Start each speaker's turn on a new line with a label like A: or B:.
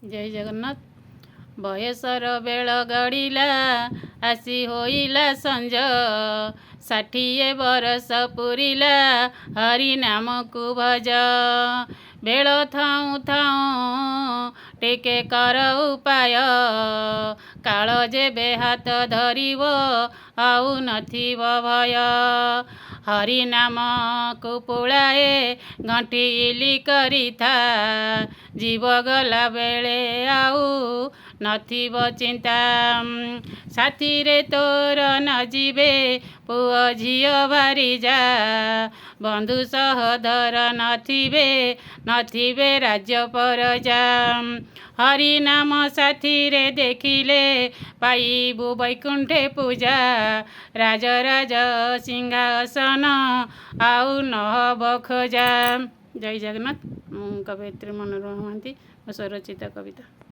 A: ଜୟ ଜଗନ୍ନାଥ। ବୟସର ବେଳ ଗଡ଼ିଲା, ଆସି ହୋଇଲା ସଞ୍ଜ, 60 ବରଷ ପୁରିଲା, ହରି ନାମକୁ ଭଜ। ବେଳ ଥାଉଁ ଥାଉଁ ଟିକେ କର ଉପାୟ, କାଳ ଯେବେ ହାତ ଧରିବ ଆଉ ନଥିବ ଭୟ। ହରି ନାମକୁ ପୁଳାଏ ଗଣ୍ଠିଲି କରିଥା, ଜୀବ ଗଲା ବେଳେ ଆଉ ନଥିବ ଚିନ୍ତା। ସାଥିରେ ତୋର ନ ଯିବେ ପୁଅ ଝିଅ ଭାରିଯା, ବନ୍ଧୁ ସହୋଦର ନଥିବେ, ନଥିବେ ରାଜ୍ୟ ପରଜା। ହରି ନାମ ସାଥିରେ ଦେଖିଲେ ପାଇବୁ ବୈକୁଣ୍ଠେ ପୂଜା, ରାଜରାଜ ସିଂହାସନ ଆଉ ନହବ ଖୋଜା। ଜୟ ଜଗନ୍ନାଥ। ମୁଁ କବୟିତ୍ରୀ ମନୋରମା ମହାନ୍ତି, ମୋ ସ୍ୱରଚିତ କବିତା।